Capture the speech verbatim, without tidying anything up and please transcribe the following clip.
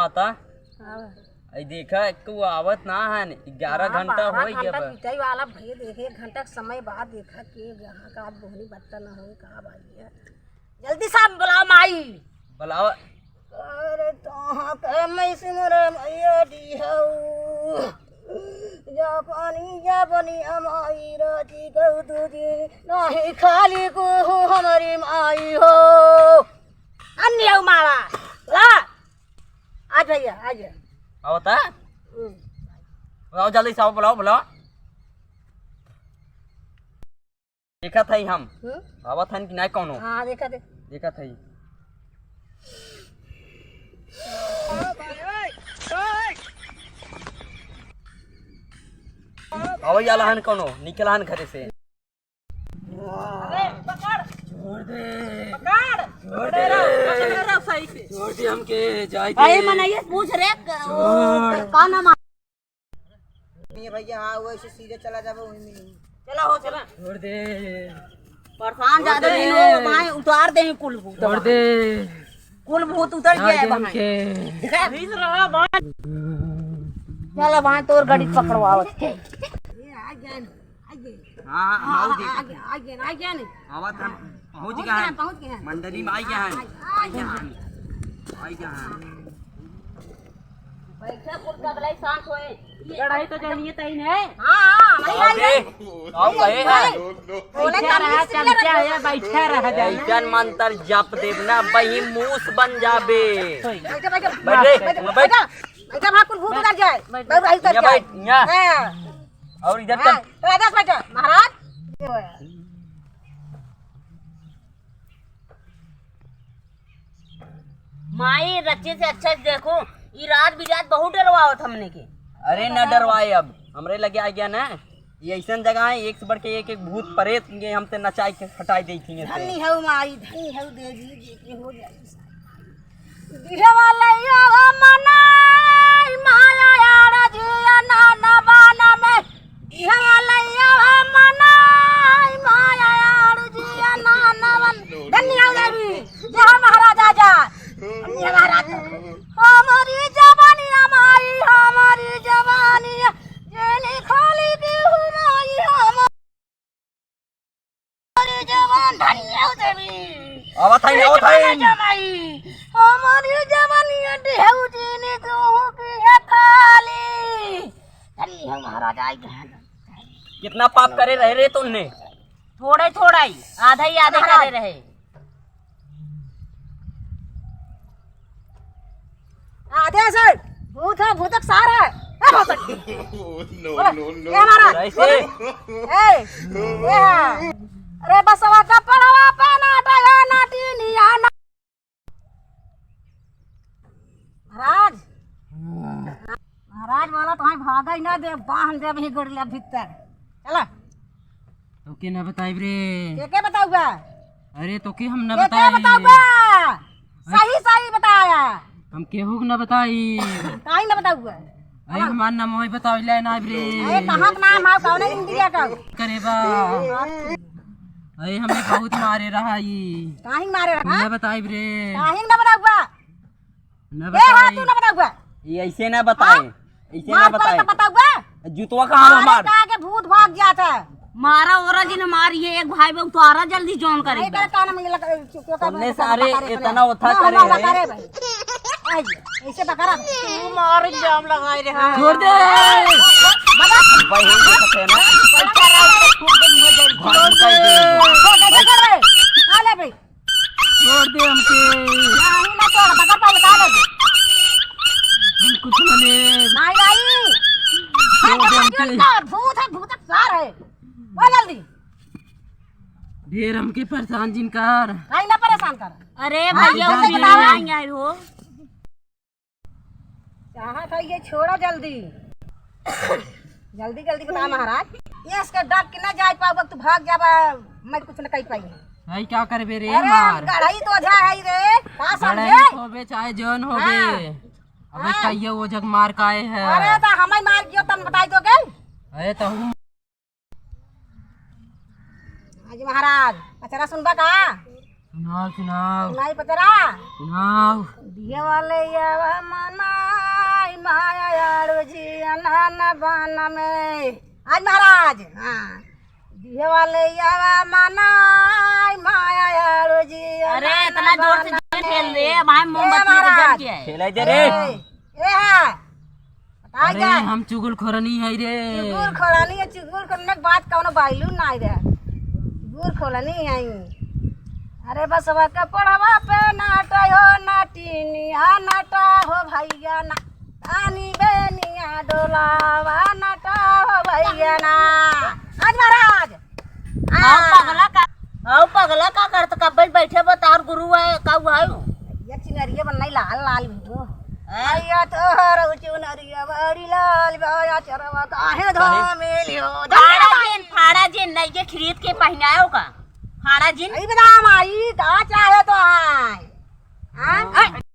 आता। हाँ। आई देखा, एको आवत ना हन, ग्यारह हाँ, घंटा बारह होइ गया घंटा बा। बीतै वाला भैया, देखे एक घंटा के समय बाद देखा के यहाँ का बोहनी बत्ता ना होई, का भाई है। जल्दी से बुलाओ माई। बुलाओ। अरे तोहा के मैं सिमर मैया दिहऊ। जा पानी, जा पानी, हमारी राजी गऊ दूजी, नाही खाली को हो हमारी माई हो। अन्य मावा। ला। आ भैया, आ जा। आवता? हम्म। बुलाओ जल्दी से, आओ, बुलाओ, बुलाओ। देखत हई हम। हम्म? आवत हन कि नाय कौनो? हाँ, देखा दे। देखत हई। आवै आला हन कौनो, निकला हन घरे से। अरे, पकड़। छोड़ दे। पकड़। छोड़ दे। पकड़ रहो सही से। छोड़ दे हमके, जाए अरे दे। मनइया पूछ रे, क-, छोड़। का नाम ये भैया, हाँ, वो ऐसे सीधे चला जाबे, वही मिली। चला हो, चला। छोड़ दे। परेशान छोड़ ज्यादा दे। नहीं हो, भाई, उतार दे कुल भूत। छोड़ दे। कुल भूत उतर जाए गया है भाई। हमके। देखा? चला भाई, तोर गाड़ी पकड़वावत। ये आ गया, आ गया। हाँ, हाँ, हाँ, आ गया, आ गया, आ गया, आ गया नहीं। आवत हम पहुँच पहुँच गए गए हैं, हैं। पहुँच गए हैं। मंडली में आ गया है। आ, आ, आ गया है। आ गया है। बैठा कुल पगलाई शांत होए। गढ़ाई तो जानिए तई ने। हाँ, हाँ, नहीं आई है। आओ, कहे हैं। बोले बैठा रहा, चमचा है, बैठा रहा जाए। ऐसन मंत्र जप देब ना, बही मूस बन जाबे। बैठा, बैठा, बैठ। बैठा, बैठा। बैठा, भाग कुल भूत उतर जाए। बैठ। बाबू, आई उतर यहाँ जाए। बैठ, यहाँ। हाँ। और इधर हाँ, चल। तो आदेश बैठा, महाराज। माई, रच्चे से अच्छा देखो, ई रात बिरात बहुत डरवावत हमने के। अरे न डरवाए, अब हमरे लगे आ गया ना, ये ऐसन जगह है, एक से बढ़ के एक, एक भूत प्रेत ये हमसे नचाई के हटाई देती है। धन्य हो माई, धन्य हो देवी जी के हो जाए। दिहवलैया मनाई माया यार जिया ना नबान में। दिहवलैया मनाई माया यार जिया ना नबान। धन्य हो देवी, जय हो महाराज आजा। धन्य महाराज। हमारी जवानी माई, हमारी जवानी। जेने खाली दिहु माई, हमारी जवान धन्य हो देवी। आवत हई, आवत हई। जमाई, हमारी जवानी अड्डी है उजीनी तू की है थाली। धन्य हो महाराज, आई गए। कितना पाप करे रहे रे तुमने? थोड़ा ही, थोड़ा ही, आधा ही, आधा महाराज। करे रहे। आधे से भूत है, भूतक सार है। ए, भूतक। No, बोले, no, no। ए, महाराज, कैसे? बोले। ए, ए, हाँ। अरे बसवा का पड़वा पे नाटया नाटिनिया ना। महाराज। महाराज बोला, तुम्हें भागा ही ना दे, बांध दे अभी गोड़िया भीतर। चला। तोके ना बताइब रे। के के बताउबा? अरे तोके हम ना के के बताई। बताउबा? अरे सही सही बताया। हम केहू के ना बताई। काहे ना बताउबा? अरे हमार नाम वही बतावले ना रे। अरे कहाँ के नाम है, कौन इंडिया का? करे बा। अरे हमें बहुत मारे रहा ई। काहे मारे रहा? ना बताइब रे। काहे ना बताउबा? ना ए, हाँ, बताई। तू ना बताउबा। ये ऐसे ना बताए, हाँ? ऐसे ना मार पड़े बताए। तो बताउबा। जूतवा कहाँ है अरे हमार? का के भूत भाग जात है। मारा ओरा जी ने मारी है, एक भाई बहू तो आ रहा जल्दी जॉन करे नहीं एकरा। का नाम ये लगा, चुप कर, तुमने सारे इतना ओथा ना, करे ना, है। करे भाई। आई, ऐसे पकड़ा। तू मार इल्जाम लगाए रहा। छोड़ दे। बाबा। भाई, हम देखते हैं ना। पैसा रहा, खूब दिन हो जाए। भाई, छोड़ दे। छोड़ दे, छोड़ दे। आ ले भाई। छोड़ दे हमके। नाही ना छोड़, बता पहले का लगे। हम कुछ ना ले। नाही, नाही। छोड़ दे हमके। भूत है, भूत है, सार है। बोल जल्दी। ढेर हमके परेशान जिन कर। नाही ना परेशान कर। अरे हाँ, भैया, जान वो दे। बिना आई आई हो। चाहत है ये छोड़ा जल्दी। जल्दी, जल्दी बता महाराज। ये इसके डर के ना जाए पाऊबा, तू भाग जाबा, मैं कुछ न कह पाई। भाई क्या करबे रे अरे, हमार? गढ़ई तो ओझा है रे, का गढ़ई समझे? होबे चाहे जौन होबे। हाँ। अबे हाँ। कहिए वो जग मार काए है। अरे तो हमें मार कियो तम बताई दोगे? अरे तो हम आज महाराज, पचरा सुनबा का? सुनाओ, सुनाओ। सुनाई पचरा? सुनाओ। दिहे वाले यावा मनाई माया यारो जी अनहन बन में। आज महाराज, हाँ। दिहे वाले यावा मनाई माया यारो जी अरे, अनहन इतना जोर से बन में। खेल रे, भाई, ए मोमबत्ती तो जल महाराज। गया है। खेलाई दे रे। ए, ए है। बताई अरे, जा। हम चुगलखोरनी है रे। चुगलखोरनी है, चुगलखोरनी के बात कौनो value नाई रे। चुगलखोरनी है। अरे बसवा के पड़वा पे नाट हो नाटिनिया, नाट हो भैया ना। तानी बेनिया डोलावा, नाट हो भैया ना। आज महाराज। आओ आ। पगला का, आओ पगला का करत कब्बे बैठे बा, तार गुरु है, का हुआ है? ये चिनरिया बनलाई लाल लाल भी हो। हैं? आया तोहर चुनरिया बड़ी लाल बा, या चरवा काहे धमेलियो? फाड़ा जिन, फाड़ा जिन, नहीं के खरीद के पहिनायो का? फाड़ा जिन। आई बदाम आई, का चाहे तो